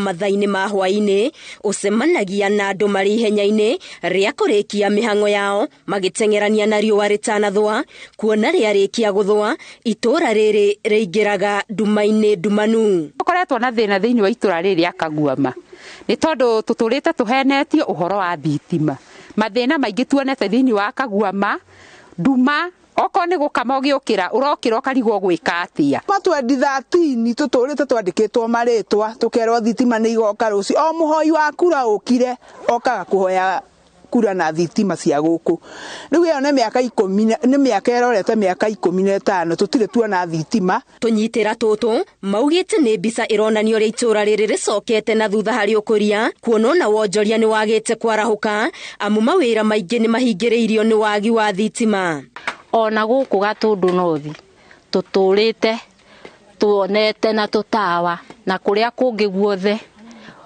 Mathaa-inĩ ma hwaĩ-inĩ ũcemanagia na andũ marĩ ihenya-inĩ rĩa kũrĩkia mĩhang'o yao magĩteng'erania na riũa rĩtanathũa, kuona rĩarĩkia gũthũa itũũra rĩrĩ rĩingĩraga nduma-inĩ ndumanu. Tũkoretwo na thĩna thĩinĩ wa itũra rĩrĩ rĩa Kaguama nĩ tondũ tũtũrĩte tũhenetio ũhoro wa thitima. Mathĩna maingĩ tuonete thĩinĩ wa Kaguama, nduma, okorwo nĩ gũkama ũgĩũkĩra ũrokĩra ũkarigwo gwĩka atĩa. Ma 2013 tũtũrĩte twandĩkĩtwo marĩtwa tũkerwo thitima nĩ igoka rũciũ. O mũhoi wa kura ũkire okaga kũhoya kura na thitima cia gũkũ. Rĩu ĩyo nĩ mĩaka ikũmi, nĩ mĩaka ĩrorete mĩaka 15 tũtirĩ tuona thitima. Tũnyitĩra tũtũ maugĩte nĩ mbica ĩronania ũrĩa itũũra rĩrĩ rĩcokete na thutha harĩ ũkũria, kuona ona wonjoria nĩ wagĩte kwarahũka amu mawĩra maingĩ nĩ mahingĩrĩirio nĩ wagi wa thitima. Ona gũkũ Gatũndũ North tũtũrĩte tuonete na tũtawa, na kũrĩa kũngĩ guothe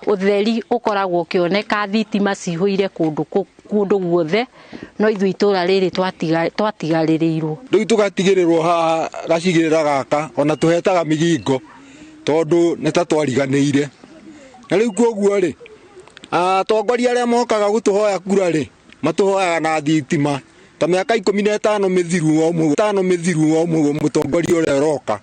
ũtheri ũkoragwo ũkĩoneka, thitima cihũire kũndũ guothe, no ithuĩ itũũra rĩrĩ twatigarĩrĩirwo. Rĩu tũgatigĩrĩrwo haha gacigĩrĩra gaka ona tũhetaga mĩgingo tondũ nĩ ta twariganĩire. Na rĩu koguo rĩ, atongoria arĩa mokaga gũtũhoya kura rĩ, matũhoyaga na thitima. Ta mĩaka 15 mĩthiru o tano mĩthiru o mũtongoria ũrĩa ũroka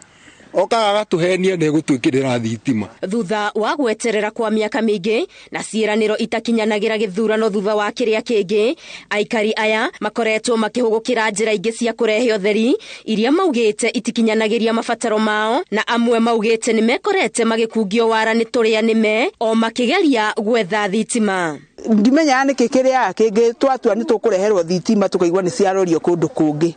okaga agatũhenia nĩ egũtwĩkĩrĩra thitima. Thutha wa gweterera kwa mĩaka mĩingĩ na ciĩranĩro itakinyanagĩra gĩthurano thutha wa kĩrĩa kĩngĩ, aikari aya makoretwo makĩhũgũkĩra njĩra ingĩ cia kũrehe ũtheri iria maugĩte itikinyanagĩria mabataro mao, na amwe maugĩte nĩ mekorete magĩkungio wara nĩ tũrĩa nĩme o makĩgeria gwetha thitima. Ndimenyaga nĩkĩ kĩrĩa kĩngĩ twatua nĩ tũkũreherwo thitima tũkaigua nĩ ciarorio kũndũ kũngĩ.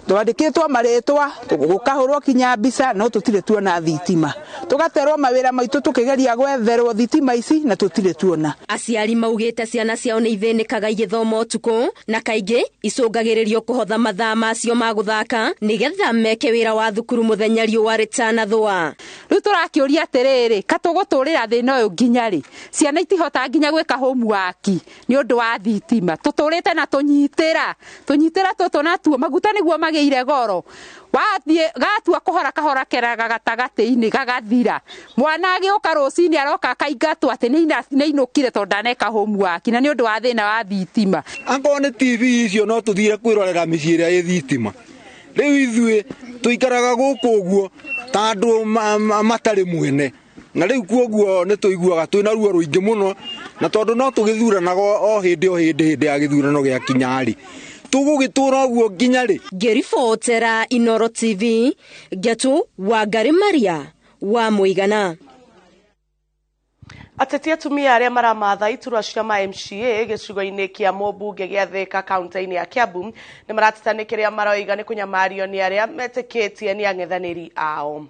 Twandĩkĩtwo marĩtwa, gũkahũrwo kinya mbica, no tũtirĩ tuona thitima. Tũgaterwo mawĩra maitũ tũkĩgeria gwetherwo thitima ici na tũtirĩ tuona. Aciari maugĩte ciana ciao nĩ ithĩnĩkaga igĩthoma ũtukũ na kaingĩ icũngagĩrĩrio kũhotha mathaa macio ma gũthaka nĩgetha meke wĩra wa thukuru mũthenya riũa rĩtanathũa. Rĩu tũrakĩũria atĩrĩrĩ, ka tũgũtũrĩra thĩna ũyũ nginya rĩ? Ciana itihotaga nginya gwĩka homework nĩ ũndũ wa thitima. Tũtũrĩte na tũnyitĩra, tũnyitĩra tũtũ natuo maguta nĩguo magĩire goro. Wathiĩ gatua kũhora kahora keraga gatagatĩ-inĩ gagathira. Mwana agĩũka rũcinĩ aroka akaingatwo atĩ nĩ ainũkire tondũ ndaneka homework na nĩ ũndũ wa thĩna wa thitima. Angorwo nĩ TV icio no tũthire kwĩrorera mĩciĩ ĩrĩa ĩ thitima. Rĩu ithuĩ tũikaraga gũkũ ũguo ta andũ matarĩ mwene. Na rĩu koguo nĩ tũiguaga twĩna ruo rũingĩ mũno, na tondũ no tũgĩthuranaga o hĩndĩ o hĩndĩ hĩndĩ ya gĩthurano gĩakinya rĩ, tũgũgĩtũra ũguo nginya rĩ? Ngĩribotera Inooro TV, Ngetu Wangari Maria wa Mũigana. Ateti atumia arĩa maramatha iturwa cia ma MCA gĩcigo-inĩ kĩa mũmbunge gĩa Thika kaunti-inĩ ya Kiambu nĩ marateta nĩ kĩrĩa maroiga nĩ kũnyamario nĩ arĩa metĩkĩtie nĩ ang'ethanĩri ao.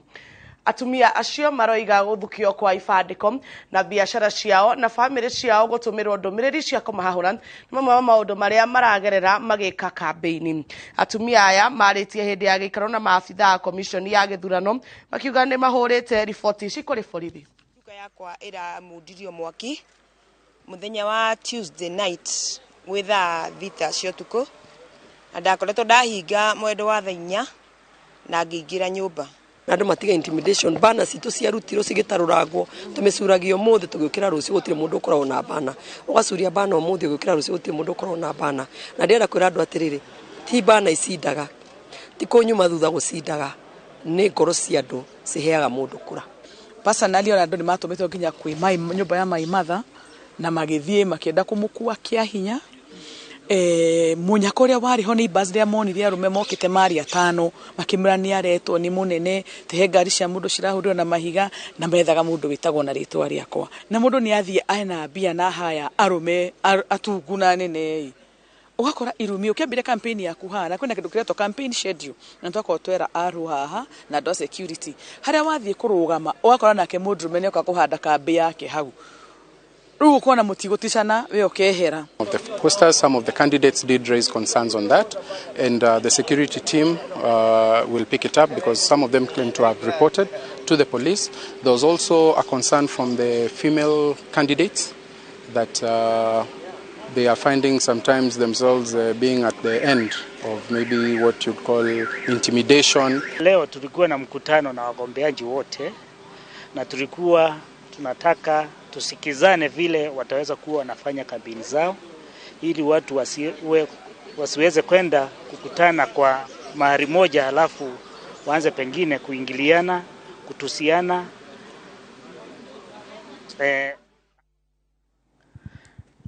Atumia acio maroiga gũthukio kwa ibandĩko na biacara ciao na bamĩrĩ ciao gũtũmĩrwo ndũmĩrĩri cia kũmahahũra nĩ mamwe ma maũndũ marĩa maragerera magĩka kambĩini. Atumia aya marĩtie hĩndĩ ya gĩikaro na maabitha a komishoni ya gĩthurano makiuga nĩ mahũrĩte riboti ici kũrĩ borithi. Nduka yakwa ĩramundirio mwaki mũthenya wa Tuesday night gwĩ thaa 6 cia ũtukũ, na ndakoretwo ndahinga mwendo wa thaa 4 na ngĩingĩra nyũmba. Na andũ matiga intimidation, bana citũ ciarutirwo cigĩtarũrangwo, tũmĩcuragia ũmũthĩ tũgĩũkĩra rũciũ gũtirĩ mũndũ ũkoragwo na bana. Ũgacuria bana ũmũthĩ ũgĩũkĩra rũciũ gũtirĩ mũndũ ũkoragwo na bana. Na ndĩrenda kwĩra andũ atĩrĩrĩ, ti bana icindaga, ti kũnyuma thutha gũcindaga, nĩ ngoro cia andũ ciheaga mũndũ kũra. Personally ona andũ nĩ matũmĩtwo nginya kwĩ nyũmba ya Mai Matha na magĩthiĩ makĩenda kũmũkua kĩa hinya. Mũnyaka ũrĩa warĩ ho nĩ bus rĩrĩa monire arũme mokĩte marĩ 5 makĩmwĩra nĩ aretwo nĩ mũnene, tehe ngari cia mũndũ cirahũrirwo na mahiga na methaga mũndũ wĩtagwo na rĩtwa rĩakwa. Na mũndũ nĩ athiĩ ena mbia na haya arũme atungu na anene. Ũgakora irumi ũkĩambĩrĩria campaign yaku haha, na kwĩna kĩndũ kĩretwo campaign schedule, na twakorwo twera aru haha na andũ a security harĩa wathiĩ kũrũgama ũgakora nake mũndũrũme nĩoka kũhanda kambĩ yake hau. Rĩu ũkona mũtigũticana we ũkehera. Of the posters, some of the candidates did raise concerns on that, and the security team will pick it up because some of them claim to have reported to the police. There was also a concern from the female candidates that they are finding sometimes themselves being at the end of maybe what you'd call intimidation. Leo tulikuwa na mkutano na wagombeaji wote na tulikuwa Tunataka tusikizane vile wataweza kuwa wanafanya kampeni zao ili watu wasiweze kwenda kukutana kwa mahali moja halafu waanze pengine kuingiliana, kutusiana.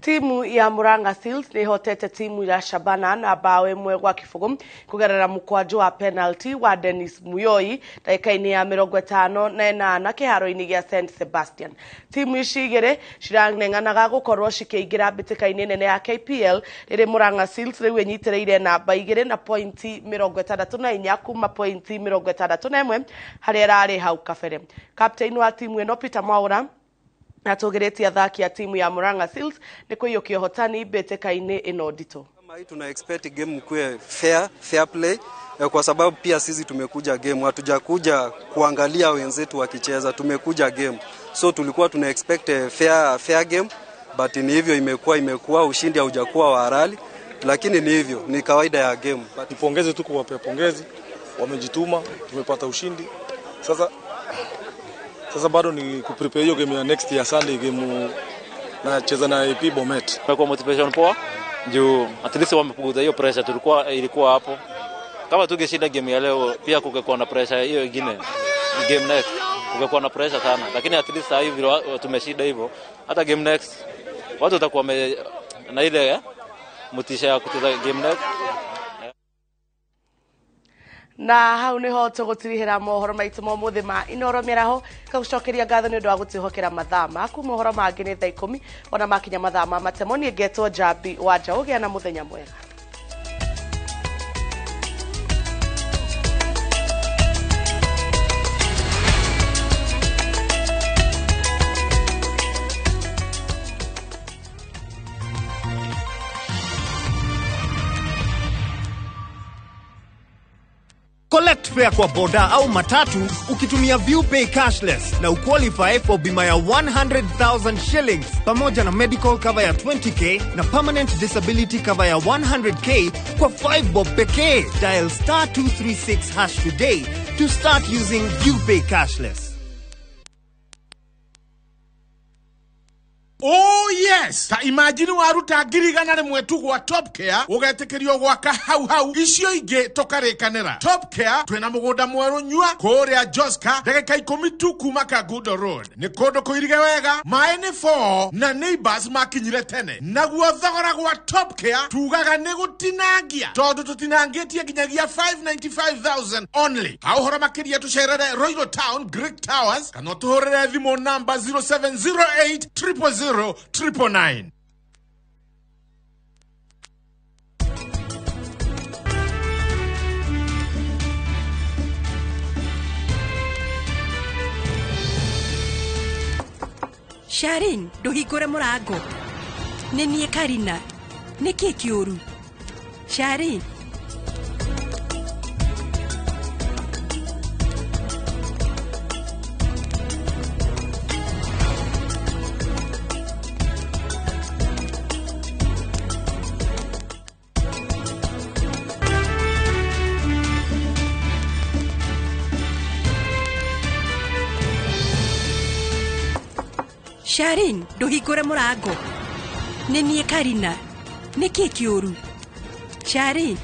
Timu ya Murang'a Seals nĩ ĩhotete timu ya Shabana na bao 1-0 kũgerera mũkwanjũ wa penalty wa Dennis Muyoi ndagĩka-inĩ ya 58 kĩharo-inĩ gĩa St Sebastian. Timu ici igĩrĩ ciraneng'anaga gũkorwo cikĩingĩra mbĩtĩka-inĩ nene ya KPL rĩrĩ Murang'a Seals rĩu ĩnyitĩrĩire namba 2 na pointi 64 kuma pointi 61 harĩa ĩrarĩ hau kabere. Captain wa timu ĩno Peter Mwaura atũgĩrĩtie athaki a timu ya Murang'a Seals nĩ kũiyũkia ũhotani mbĩtĩka-inĩ ĩno nditũ. Kama hii tuna expect game kuwe fair play, kwa sababu pia sisi tumekuja game, hatujakuja kuangalia wenzetu wakicheza, tumekuja game. So tulikuwa tuna expect fair game, but ni hivyo imekuwa ushindi haujakuwa wa halali, lakini ni hivyo, ni kawaida ya game. But nipongeze tu kuwapea pongezi, wamejituma, tumepata ushindi. Sasa bado ni kuprepare hiyo game ya next year Sunday, game na cheza na AP Bomet. Kwa motivation poa juu at least wamepunguza hiyo pressure ilikuwa hapo. Kama tungeshinda game ya leo pia kungekuwa na pressure hiyo nyingine. Game next kungekuwa na pressure sana, lakini at least sasa hivi tumeshinda hivyo, hata game next watu watakuwa na ile motisha ya kucheza game next. Na hau niho tũgũtirihĩra mohoro maitũ ma ũmũthĩ ma Inooro Mĩaraho. Ngagũcokeria ngatho nĩ ũndũ wa gũtwĩhokera mathaa maku. Mohoro mangĩ nĩ thaa 10 ona makinya mathaa ma matemo. Niĩ ngetwo Njambi wa Njaũ. Gĩa na mũthenya mwega. Collect fare kwa boda au matatu ukitumia ViewPay cashless na uqualify for bima ya 100,000 shillings pamoja na medical cover ya 20k na permanent disability cover ya 100k kwa 5 bob pekee. Dial *236# today to start using ViewPay cashless. Oh yes, ta imagine waruta 100,000 tu gwa Top Care ugetekerio gwaka hau hau icio ingi tukarikanira. Top Care twina mugunda mweru nyua kuria Joska ndagika 10 tu kuma Kangundo Road. Ni kundu kuirige wega, mai ni 4 na neighbors makinyire tene. Naguo thogora gwa Top Care tugaga ni gutinangia tondu tutinangitie nginyagia 595,000 only. Ha uhoro makiria tucerere Royal Town Greek Towers kana tuhurire thimu namba 0708 000 999. Sharin, nduhingũre mũrango. Nĩ niĩ Karina. Nĩ kĩĩ kĩũru? Sharin. Sharin, nduhingũre mũrango. Nĩ niĩ Karina. Nĩ kĩĩ kĩũru? Sharin.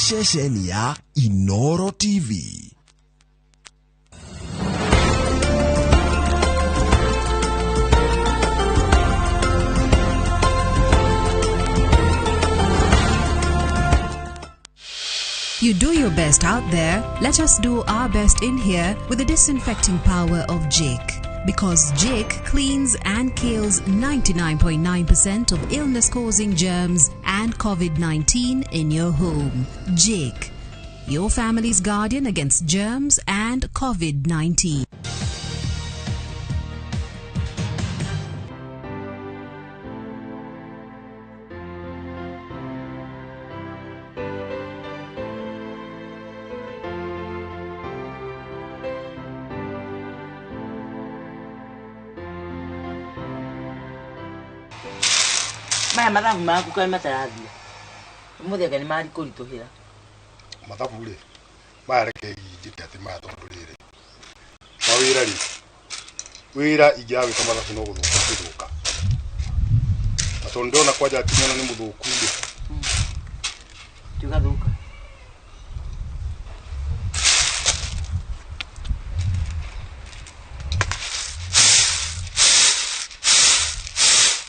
Ceceni ya Inooro TV. You do your best out there, let us do our best in here with the disinfecting power of Jik. Because Jik cleans and kills 99.9% of illness-causing germs and COVID-19 in your home. Jik, your family's guardian against germs and COVID-19. Maya mathabu maku kaĩ matarathira ũmũthĩ anga nĩ mari kũritũhĩra mathabu rĩ maya reke njĩke atĩ maya tondũ rĩrĩ mawĩra rĩ wĩra ingĩaga gwĩka mathabu no gũthũka gũthũka na tondũ ndĩrona kwanja akinyana nĩ mũthũku rĩ tiũgathũka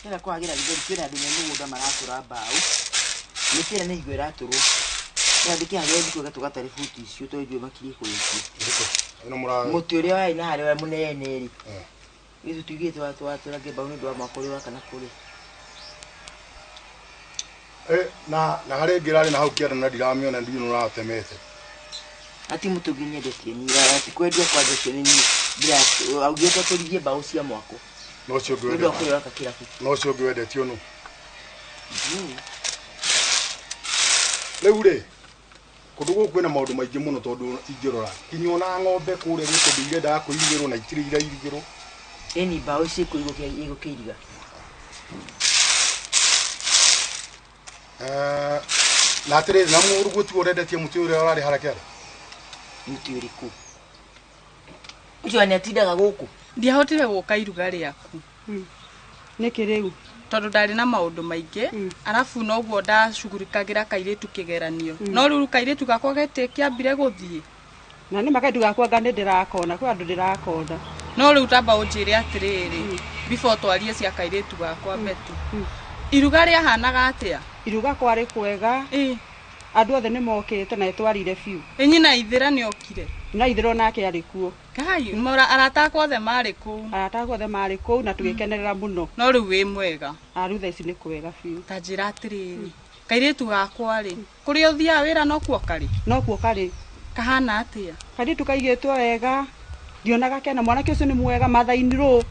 Kĩrĩa kwagĩra gĩtheri kwĩna andũ me mũgũnda maratũra mbaũ mĩtĩ ĩrĩa nĩ hingo ĩratũrwo kĩrĩa ndĩkĩhagĩre thikũ gatũ buti icio tondũ ithuĩ makirie kũrĩkia mũtĩ ũrĩa warĩ na harĩa ũrĩa mũnene rĩ ithuĩ tuigĩte watũrange mbaũ nĩ ũndũ wa mwaka ũrĩa wa kana kũrĩa na harĩ ĩngĩ ĩrarĩ na hau kĩanda na ndiramĩona ndiũĩ nũ ũratemete ati mũtĩ ũngĩ nyendetie niĩ ati kwendia kwanja ũcio nĩ niĩ augĩte tũrigie mbaũ cia mwako no ũcio ũngĩ nĩ ũndũ wa kũrĩa waka kĩrabu no ũcio ũngĩ wendetio nũ rĩu rĩ kũndũ gũkũ kwĩna maũndũ maingĩ mũno tondũ ingĩrora kinya ona ng'ombe kũrĩa gwĩ kũndũ irendaga kũirigĩrwo na itirĩ irairigĩrwo ĩni mbaũ ici igũkĩiriga na atĩrĩrĩ na mũrugũ tiguo ũrendetie mũtĩ ũrĩa ũrarĩ harĩa kĩanda mũtĩ ũrĩkũ ũcio nĩ atindaga gũkũ ndiahotire gũka iruga rĩaku nĩkĩ rĩu tondũ ndarĩ na maũndũ maingĩ arabu noguo ndacugurikagĩra kairĩtu kĩgeranio no rĩu kairĩtu gakwa kĩambire gũthiĩ na nĩ ma kairĩtu gakwa anga nĩ ndĩrakona kwĩ andũ ndĩrakona no rĩu tamba ũnjĩre atĩrĩrĩ before twarie cia kairĩtu gakwa Betty iruga rĩahanaga atĩa iruga kwarĩ kwega andũ othe nĩ mokĩte na nĩtwarire biũ ĩ nyina Ithĩra nĩokire na Ithĩra onake arĩ kuo Ngai arata akwa othe marĩ kũu arata akwa othe marĩ kũu na tũgĩkenerera mũno no rĩu wĩ mwega rĩu thaa ici nĩ kwega biũ ta njĩra atĩrĩrĩ kairĩtu gakwa rĩ kũrĩa ũthiaga wĩra nokuo karĩ nokuo karĩ kahana atĩa kairĩtu kaigĩtwo wega ndionaga kena mwanake ũcio nĩ mwega mathaini rũ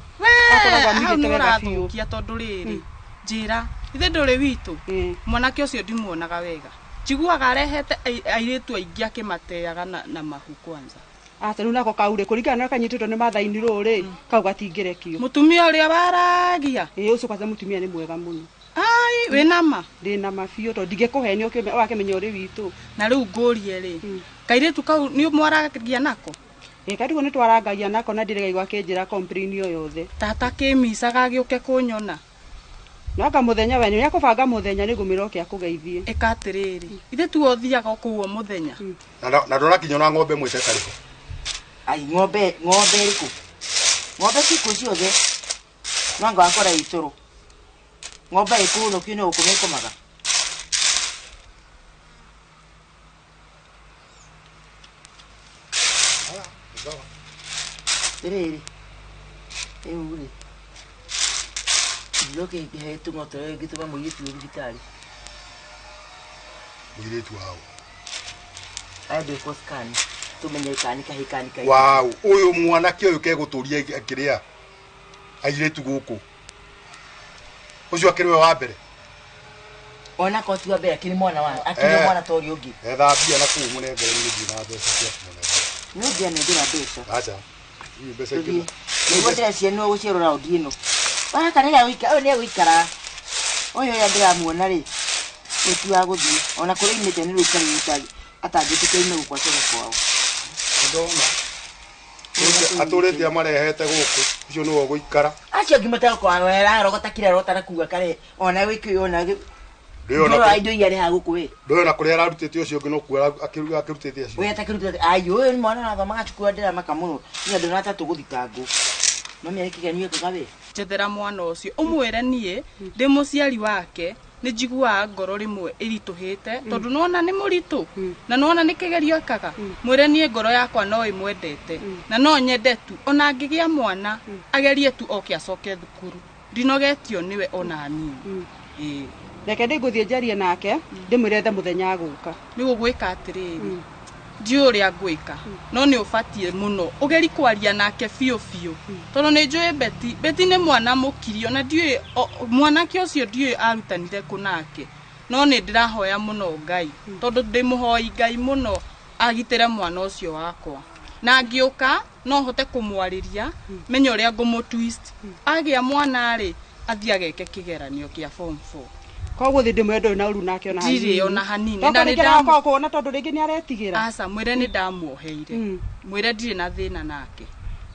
akoragwo hau amũigĩte nĩ wega biũ ũrathũkia tondũ rĩrĩ njĩra ithe ndũrĩ witũ mwanake ũcio ndimuonaga wega njiguaga arehete airĩtu aingĩ akĩmateaga na mahu kwanza aca rĩu nako kau rĩ kũringana na kanyitĩtwo nĩ mathaini rũ rĩ kau gatingĩrekio mũtumia ũrĩa waragia ĩ ũcio kwanza mũtumia nĩ mwega mũno ai wĩna ma ndĩna ma biũ tondũ ndingĩkũhenia wakĩmenya ũrĩ witũ na rĩu ngũrie rĩ kairĩtu kau nĩ mwaragia nako ĩ kairĩtu nĩ twarangagia nako na ndirĩgaigua akĩnjĩra complain o yothe tata kĩmicaga agĩũke kũnyona no anga mũthenya we nĩ akũbanga mũthenya nĩ ngũmĩra oke akũgeithie ĩka atĩrĩrĩ ithe tuo ũthiaga o kũu o mũthenya na ndũrakinya ona ng'ombe ĩmwe ĩtarĩ ho ai ng'ombe ng'ombe ĩrĩkũ ng'ombe ciku ciothe no anga wakora itũrũ ng'ombe ĩkũũ no gũkoma ĩkomaga atĩrĩrĩ rĩu rĩ irio kĩngĩhe tũng'otore ngĩtũma mũirĩtu ũyũ thibitarĩ mũirĩtu wao andĩkwo scan tũmenye kana nĩ kahĩĩ kana nĩ kairĩtu wau ũyũ mwanake ũyũ kegũtũria akĩrĩa airĩtu gũkũ ũcio akĩrĩ we wa mbere ona ko ti wa mbere akĩrĩ mwana wa akĩrĩ mwana ta ũrĩa ũngĩ etha mbia na kũu mũnengere niĩ ndirĩ na mbeca cia kũmũnengera nĩ ũngĩanengera mbeca aca niĩ mbeca ingĩ nĩguo ndĩreciria nĩwe gũciarwo raundi ĩno gaka nĩ ũyũ nĩ egũikara ũyũ ũrĩa ndĩramuona rĩ ũyũ ti wa gũthiĩ ona kũrĩa aimĩte nĩ rũikarĩte atangĩtĩkia aime gũkũ acoke kwao ndona atũrĩte amarehete gũkũ ũcio nĩwe ũgũikara acio angĩ mategũkorwo ararogota kĩrĩa arogota na kuga kare ona wĩkĩ ona ndũrora indo iria arehaga gũkũ ĩ ndũĩ ona kũrĩa ararutĩte ũcio ũngĩ no kuo akĩrutĩte acio ũyũ atakĩrutĩte ai ũyũ nĩ mwana arathomaga cukuru ndĩramaka mũno niĩ ndona ta tũgũthitangwo mami arĩ kĩgeranio ekaga wĩ njethera mwana ũcio ũmwĩre niĩ ndĩ mũciari wake Nĩ njiguaga ngoro rĩmwe ĩritũhĩte tondũ nĩwona nĩ mũritũ na nĩwona nĩ kĩgerio ekaga. Mwĩre niĩ ngoro yakwa no ĩmwendete na no nyende tu ona angĩgĩa mwana agerie tu oke acoke thukuru. Ndinogetio nĩwe ona hanini. Ĩĩ. Reke ndĩngũthiĩ njarie nake ndĩmwĩre ethe mũthenya agũka. Nĩ gũgwĩka atĩrĩrĩ, ndiũĩ ũrĩa ngwĩka no nĩ ũbatiĩ mũno ũgeri kwaria nake biũ biũ tondũ nĩ njũĩ Beti. Beti nĩ mwana mũkirio na ndiũĩ mwanake ũcio ndiũĩ arutanire kũ nake, no nĩ ndĩrahoya mũno Ngai tondũ ndĩmũhoi Ngai mũno agitĩre mwana ũcio wakwa, na angĩũka no hote kũmwarĩria menye ũrĩa ngũmũ twist. Agĩa mwana rĩ, athiĩ ageke kĩgeranio kĩa form 4. Koguo thĩ ndĩmwĩre ndũrĩ na ũru nake ona Ndirĩ hanini. ona hanini. Tokorwo Na nĩ rĩngĩ arakorwo kuona tondũ rĩngĩ nĩ aretigĩra. Aca, mwĩre nĩ ndamuoheire. Mwĩre ndirĩ na thĩna nake.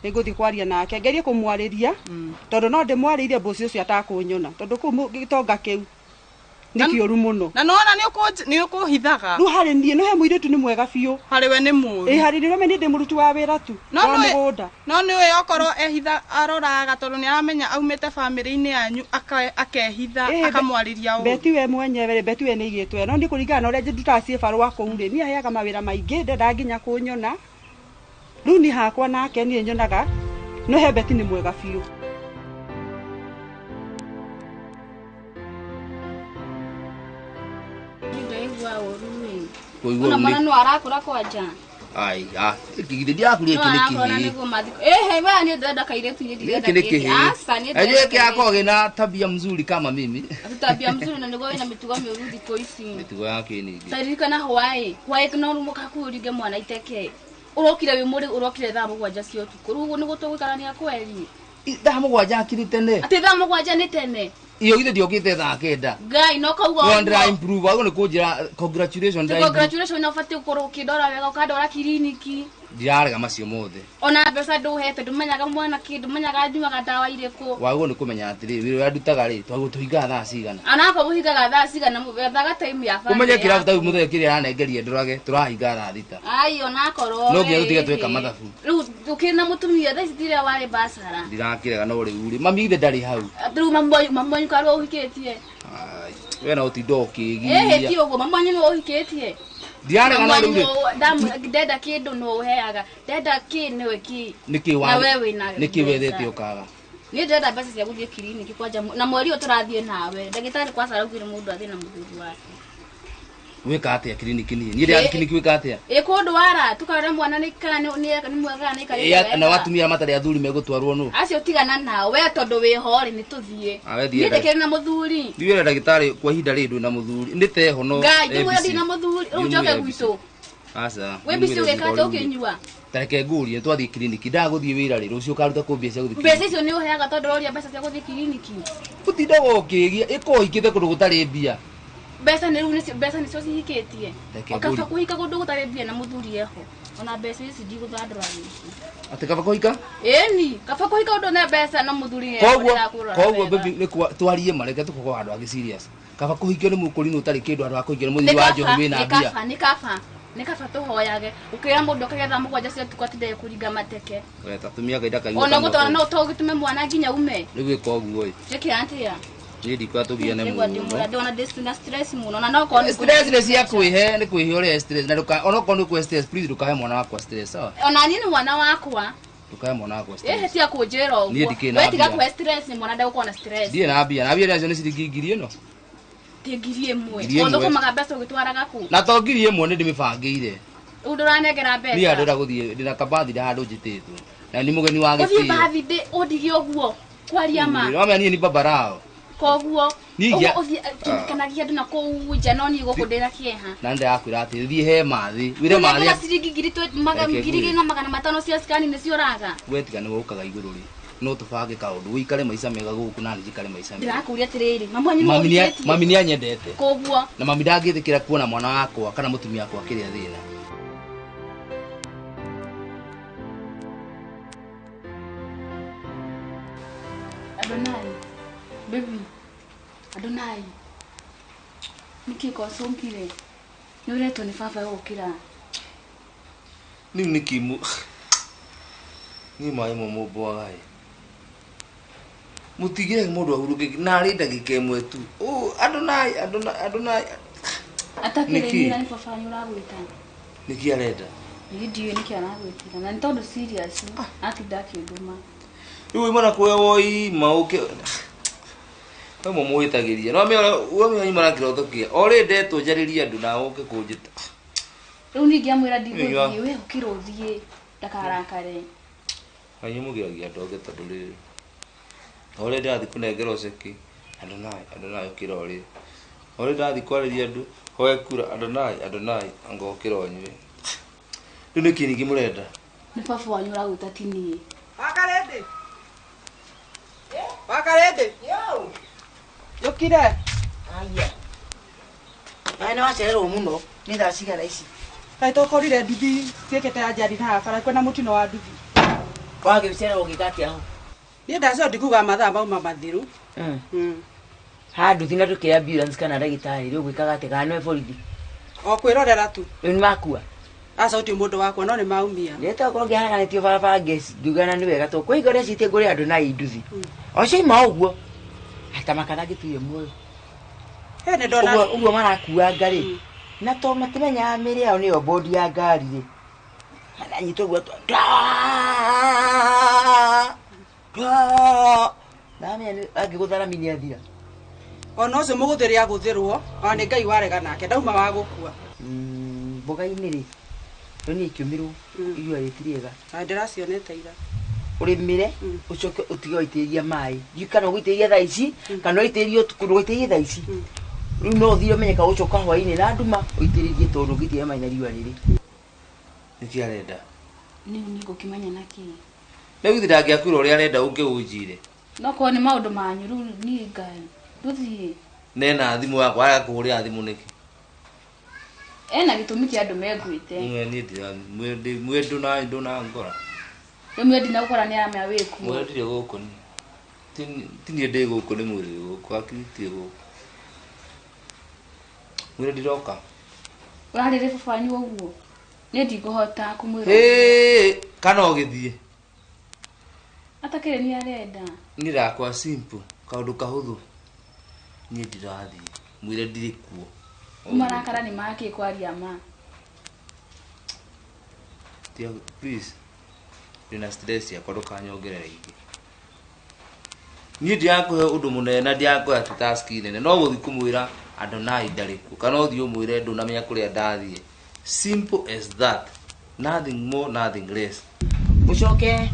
Nĩngũthiĩ kwaria nake ngerie kũmwarĩria tondũ no ndĩmwarĩirie mboci ũcio atakũnyona tondũ kũu gĩtonga kĩu nĩ kĩũru mũno. Na nĩwona nĩ ũkũhithaga. Rĩu harĩ niĩ no he mũirĩtu nĩ mwega biũ. Harĩ we nĩ mũũru. Ĩ harĩ niĩ niĩ ndĩ mũruti wa wĩra tu No wa nĩũĩ- mũgũnda. No nĩũĩ okorwo ehitha aroraga tondũ nĩ aramenya aumĩte bamĩrĩ-inĩ yanyu akehitha akamwarĩria ũru. Beti we mwenyewe rĩ, Beti we nĩ aigĩtwo no niĩ kũringana na ũrĩa ndutaga ciĩbarũa kũu rĩ, niĩ aheaga mawĩra maingĩ ndendaga nginya kũnyona. Rĩu niĩ hakwa nake niĩ nyonaga no he Beti nĩ mwega biũ. Ndaigua ũru ĩ. Kũigua Ona ũru mwana nĩ- no arakũra kwanja. Ai, ah, githĩ ndirakuria No gĩkĩ nĩ arakũra na kĩhĩĩ. nĩguo mathiko. Ehe, we niĩ ndĩrenda kairĩtu niĩ ndirenda Gĩkĩ nĩ kĩhĩĩ. kĩhĩĩ. Aca, niĩ Najua ndĩrenda gĩkĩ akoragwo gĩna tabia mzuri kama mimi. Ati tabia mzuri na nĩguo wĩna mĩtugo mĩũru thikũ ici. Mĩtugo yake nĩ ĩngĩ. Taririkana hwaĩ. Hwaĩ no mũkakuũringe mwana iteke. Ũrokire wĩ mũrĩ ũrokire thaa 7 cia ũtukũ. Rĩu ũguo nĩguo tũgũikarania kweri. Thaa 7 akiri tene. Atĩ thaa 7 nĩ tene. Iyo githĩ ndiokĩte thaa 9. Ngai no kauga No ũguo. ndĩra improve, agwo nĩ kũnjĩra congratulations ndĩra improve. Congratulations na ũbatiĩ gũkorwo ũkĩndora wega ũkandora kiriniki. Ndirarega macio mothe. Ona mbeca ndũhete ndũmenyaga mwana kĩ ndũmenyaga nyuaga ndawa irĩkũ. Wagwo nĩ kũmenya atĩrĩ, wĩra ũrĩa ndutaga rĩ, twagwo tũhingaga thaa cigana. Anakorwo mũhingaga thaa cigana wethaga time ya Ũmenye bamĩrĩ kĩrabu yaku. ta mũthenya kĩrĩa aranengeria ndũrage, tũrahinga thaa 6. Ai onakorwo No nginya tũtige ĩ, tweka ĩ. mathabu. Rĩu ũkĩrĩ na mũtumia thaa ici tiria warĩ bacara. Ndirakĩrega no rĩu rĩ, mami ithe ndarĩ hau. Rĩu mamu wanyu karwo ũhikĩtie. Ai, we no ũtinde Ĩhĩ ũkĩgiria. ti ũguo mamu wanyu nĩwe ũhikĩtie. Ndirarega Mamu no wanyu rĩu rĩ. nĩwe ndenda kĩndũ nĩwe ũheaga. Ndenda kĩ nĩwe kĩ. Nĩkĩ Na wa we wĩna nĩkĩ wethete mbeca. ũkaga? Niĩ ndĩrenda mbeca cia gũthiĩ kiriniki kwanja na mweri ũyũ tũrathiĩ nawe. Ndagĩtarĩ kwaca araugire mũndũ athiĩ na mũthuri wake. Wĩka atĩa kiriniki niĩ? Niĩ ndĩrathiĩ kiriniki wĩka atĩa? Ĩ kũndũ wara tukarora mwana nĩ kana nĩ mwega kana nĩ aikarĩte Ĩ, na wega. atumia matarĩ athuri megũtwarwo nũ? Acio tigana nao we tondũ wĩho rĩ nĩ tũthiĩ. Ah, we thiĩ Niĩ ndĩkĩrĩ na mũthuri. Thiĩ wĩre ndagĩtarĩ kwa ihinda rĩrĩ ndwĩ na mũthuri. Nĩ teho no Ngai ndĩmwĩra ABC. ndirĩ na mũthuri rĩu Ndĩmwĩre njoke ABC. gwitũ. Aca. Wĩ mbici ndĩmwĩre ũgĩka atĩa rĩu rĩ. ũkĩnyua? Ta reke ngũrie twathiĩ kiriniki ndagũthiĩ wĩra rĩ rũciũ ũkaruta kũ mbia cia gũthiĩ Mbeca icio nĩ ũheaga tondũ ũroria mbeca cia gũthiĩ kiriniki. Ũtindaga ũkĩgia ĩkorwo ũhikĩte kũndũ gũtarĩ mbia. Mbeca nĩ rĩu nĩcio mbeca nĩcio cihikĩtie. Reke Ũkaba ngũrie. kũhika kũndũ gũtarĩ mbia na mũthuri eho. Ona mbeca ici ndigũthandũra rũciũ. Atĩ kaba kũhika? Ĩni, kaba kũhika ũndũ na mbeca na mũthuri eho Koguo ndĩrakũrora koguo wega. baby nĩ twarie ma reke tũkorwo handũ hangĩ serious. Kaba kũhikio nĩ mũkũrinũ ũtarĩ kĩndũ handũ ha kũhikio nĩ Nĩ mũthuri wa kaba, njohi wĩna nĩ mbia. kaba, nĩ kaba. Nĩ kaba tũhoyage. Ũkĩra mũndũ ũkage thaa 7 cia ũtukũ atinde kũringa mateke. We ta tumia kainda kaigua Ona kanua gũtwara kau. no ũtũgĩtũme mwana nginya ume. Rĩu ĩka ũguo ĩ. Njĩke atĩa? Niĩ ndikwenda tũgiane Ndĩgua ndĩmũra mũno. ndĩona ndĩ na stress mũno na no korwo nĩ Stress nĩ cia kwĩhe nĩ kwĩhe ũrĩa stress na ndũka onokorwo nĩ kwĩhe stress please ndũkahe mwana wakwa stress sawa. Ona niĩ nĩ mwana wakwa. Ndũkahe mwana wakwa stress. Ĩhĩ tiga kũnjĩra ũguo. Niĩ ndikĩrĩ na We tiga mbia. kũhe stress mwana ndegũkorwo na stress. Ndirĩ na mbia na mbia nacio nĩ ciringi 1000 ĩno. Ti 1000. 1000. Ũthũkũmaga mbeca ũgĩtwaraga kũ? Na to 1000 nĩ ndĩmĩbangĩire. Rĩu ndũranengera mbeca. Niĩ handũ ndĩrenda gũthiĩ ndĩna kabathi handũ njĩtĩtwo. Na nĩ mũgeni wa Ũthiĩ gĩtĩo. bathi ndĩ ũndige ũguo kwaria ma. Wamenya niĩ ni babarao. Koguo Niĩ ũguo ingĩa- ũthiĩ kĩrikanagia andũ na kũu nja no niĩ gũkũ ndĩna kĩeha. Na nĩndĩrakwĩra atĩ thiĩ he mathĩ. Wĩre mathĩ Ũnengera ciringi Reke ngiri ngwĩre. igĩrĩ na magana matano cia scani nĩcio ũraga. we tiga nĩwe ũkaga igũrũ rĩ. No tũbange kaũndũ ũikare maica mega gũkũ na niĩ njikare maica mega. Ndĩrakũria atĩrĩrĩ, mamu wanyu nĩwe Mami nĩa- ũhikĩtie? mami nĩanyendete. Koguo Na mami ndangĩtĩkĩra kuona mwana wakwa kana mũtumia wakwa akĩrĩa thĩna. Adonai, baby, Adonai, nĩkĩ kocũngire? Nĩ ũretwo nĩ baba gũkĩra. Rĩu nĩkĩ niĩ maĩ momũ mbwaga ĩ. Mutigire mundu ahurũke na arĩ ndagĩka ĩmwe tu. Ũ Adonai Adonai Adonai. Atakĩrĩ Nĩkĩ? nĩ baba wanyu ũragwĩta. Nĩkĩ arenda? Niĩ ndiũĩ nĩkĩ aragwĩtĩra na nĩ tondũ serious atinda akĩndũma. Rĩu imana kuoya woi maũke. We mũmũhĩtagĩria. No mĩora we mĩora nyuma na kĩroto kĩa. O rĩ ndetwo njarĩrie andũ na ũke kũnjĩta. Rĩu ningĩ amwĩra Ĩnyua. ndigũthiĩ we ũkĩra ũthiĩ ndakarakare. Kanyu mũgiragia andũ othe tondũ rĩrĩ. O rĩ ndĩrathiĩ kũnengerwo ceki. Adonai Adonai ũkĩra ũrĩe. O rĩ ndĩrathiĩ kwarĩria andũ hoe kura Adonai Adonai anga ũkĩra ũnyue. Rĩu nĩkĩ ningĩ mũrenda? Nĩ baba wanyu ũragwĩta ti niĩ. Wakarĩndĩ. Wakarĩndĩ. Yũkire. Aya. Nawe nĩ wacererwo mũno nĩ thaa cigana ici? Kaĩ tũkorire nduthi ciĩkĩte anjari haha bara kwĩna mũtino wa nduthi. Wagĩcererwo ũgĩka atĩa ho? Niĩ ndacio ndikuga mathaa mauma mathiru. Ha nduthi na ndũkĩrĩ ambulance kana ndagĩtarĩ rĩu ũgwĩkaga atĩa kana nĩwe borithi? O kwĩrorera tu. Rĩu nĩ makua? Aca ũti mũndũ wakwa no nĩ maumia. Rĩta korwo ngĩharaganĩtio barabara ngiuga na nĩ wega tondũ kwĩ hingo ndecitie ngũrĩre andũ na nduthi. O ciaima ũguo ata makana ngĩtuire muoyo. He nĩ ndona. Ũguo ũguo marakuanga rĩ na to matimenyaga mĩrĩ yao nĩyo bodi ya ngari rĩ maranyita ũguo namenya angĩgũtha rami nĩ athira. Ona ũcio mũgũthĩri agũthĩrwo ona nĩ Ngai warega nake ndauma wa gũkua. Mboga-inĩ rĩ rĩu niĩ ikĩũmĩrwo irua rĩti rĩega. Na ndĩracionete ira. Ũrĩmĩre ũcoke ũtige waitĩrĩria maĩ ndiũĩ kana ũgũitĩrĩria thaa ici kana ũitĩrĩrie ũtukũ ndũgaitĩrĩrie thaa ici rĩu no ũthire ũmenye ka ũcoka hwaĩ-inĩ na nduma ũitĩrĩrie tondũ ũngĩitĩrĩria maĩ na riũa rĩrĩ. Nĩkĩ arenda? Niĩ nĩngũkĩmenya nakĩ. Rĩu githĩ ndangĩakwĩra ũrĩa arenda ũke ũnjĩre. No korwo nĩ maũndũ manyu rĩu niĩ Ngai ndũthiĩ. Nena thimũ yakwa agakũhũrĩra thimũ nĩkĩ? Ena gĩtũmi kĩa andũ mengwĩte. Mwe niĩ ndira mwe ndũna ndũna ngora. Rĩu mwe ndinagũkora nĩ aramenya wĩ kuo. Mwe ndirĩ gũkũ niĩ. Ti niĩ ndĩ gũkũ nĩ mwĩrĩ wĩ gũkũ hakiri itirĩ gũkũ. Mwĩrĩ ndiroka. Ũrarĩrĩ baba wanyu ũguo? Niĩ ndikũhota kũmwĩra. Hĩ kana ũgĩthiĩ. Atakĩrĩ nĩ arenda. Niĩ ndakwa simple kaũndũ kahũthũ. Niĩ ndirathiĩ mwĩre ndirĩ kuo. Marakara nĩ makĩ kwaria ma. Tia please. Ndĩna stress yakwa ndũkanyongerere ingĩ. Niĩ ndirakũhe ũndũ mũnene na ndirakũhe atĩ task nene no gũthiĩ kũmwĩra Adonai ndarĩ kuo kana ũthiĩ ũmwĩre ndũnamenya kũrĩa ndathiĩ. Simple as that. Nothing more, nothing less. Ũcoke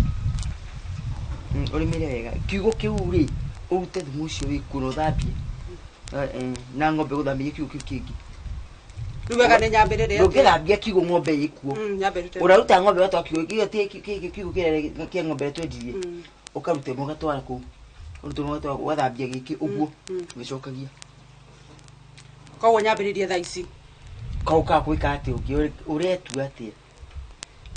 ũrĩmĩre wega kiugo kĩu rĩ ũrute thumu ũcio wĩ kuo na ũthambie na ng'ombe gũthambia kiugo kĩu kĩngĩ. Rĩu wega nĩ nyambĩrĩre atĩa? Ndũngĩthambia kiugo ng'ombe ĩ kuo. Nyambĩrĩre. Ũraruta ng'ombe ũgatwara kiugo kĩu kiugo kĩrĩa kĩa ng'ombe ĩrĩa twendirie ũkaruta ĩmwe ũgatwara kũu ũruta ĩmwe ũgatwara ũgathambia gĩkĩ ũguo ũgĩcokagia. Koguo nyambĩrĩrie thaa ici. Kau ka gwĩka atĩa ũngĩ ũretua atĩa?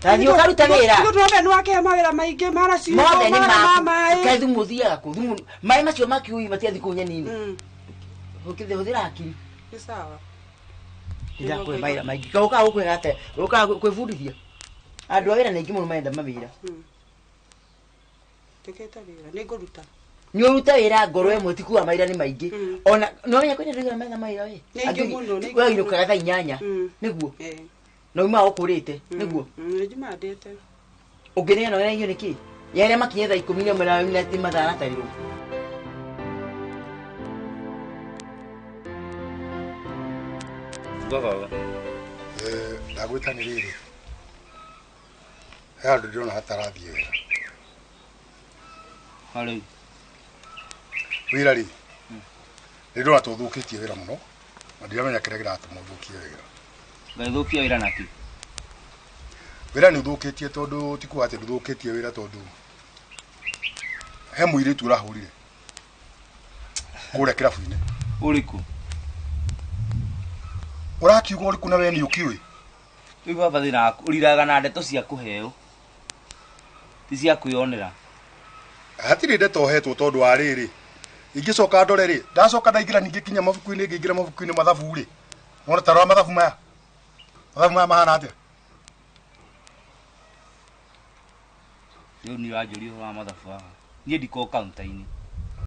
Tathiĩ ũkaruta wĩra. Tigo tũramenya nĩ wakĩhe mawĩra maingĩ mara ciugo Mothe nĩ mara ma maku. maĩ. Kaĩ thumu ũthiaga kũ? Thumu maĩ macio ma kiugo matiathiĩ kũu nyeni-inĩ. Hũthĩra hakiri. Nĩ sawa. Ndĩrakũhe mawĩra maingĩ. Kau ũkaga gũkwĩra atĩa? Ũkaga kwĩbundithia. Andũ a wĩra nĩ aingĩ mũno marenda mawĩra. Njĩkĩte wĩra nĩ ngũruta. Nĩ ũrute wĩra ngoro ĩmwe ti kuga mawĩra nĩ maingĩ. Ona no ũmenye kwĩna andũ aigana metha mawĩra we. Nĩ aingĩ mũno, nĩ aingĩ We mũno. ũinũkaga thaa 8 nĩguo. Na umaga ũkũrĩte nĩguo. Nĩ njumaga ndĩte. Ũngĩneana wĩra irio nĩkĩ? Ya arĩa makinye thaa 11 na nĩ mathaa matarĩrwo. Baba. Ndagwĩta nĩ rĩrĩ. He handũ ndĩrona hatarathiĩ wega. Harĩ. Wĩra rĩ, nĩ ndĩrona tũthũkĩtie wĩra mũno na ndiramenya kĩrĩa kĩratũma ũthũkie wĩra. Ngathũkia wĩra nakĩ? Wĩra nĩ ũthũkĩtie tondũ ti kuga atĩ ndũthũkĩtie wĩra tondũ he mũirĩtu ũrahũrire kũrĩa kĩrabu-inĩ. Ũrĩkũ? Ũrakiuga ũrĩkũ na we nĩ ũkĩũĩ? Rĩu baba thĩna waku ũriraga na ndeto cia kũheo ti cia kwĩyonera. Hatirĩ ndeto ũhetwo tondũ wa rĩrĩ ingĩcoka ndore rĩ ndacoka ndaingĩra ningĩ kinya mabuku-inĩ ngĩingĩra mabuku-inĩ mathabu rĩ wona ta rora mathabu maya mathabu maya mahana atĩa? Rĩu nĩ ũranjũria ũhoro wa mathabu haha. Niĩ ndikoragwo counter-inĩ.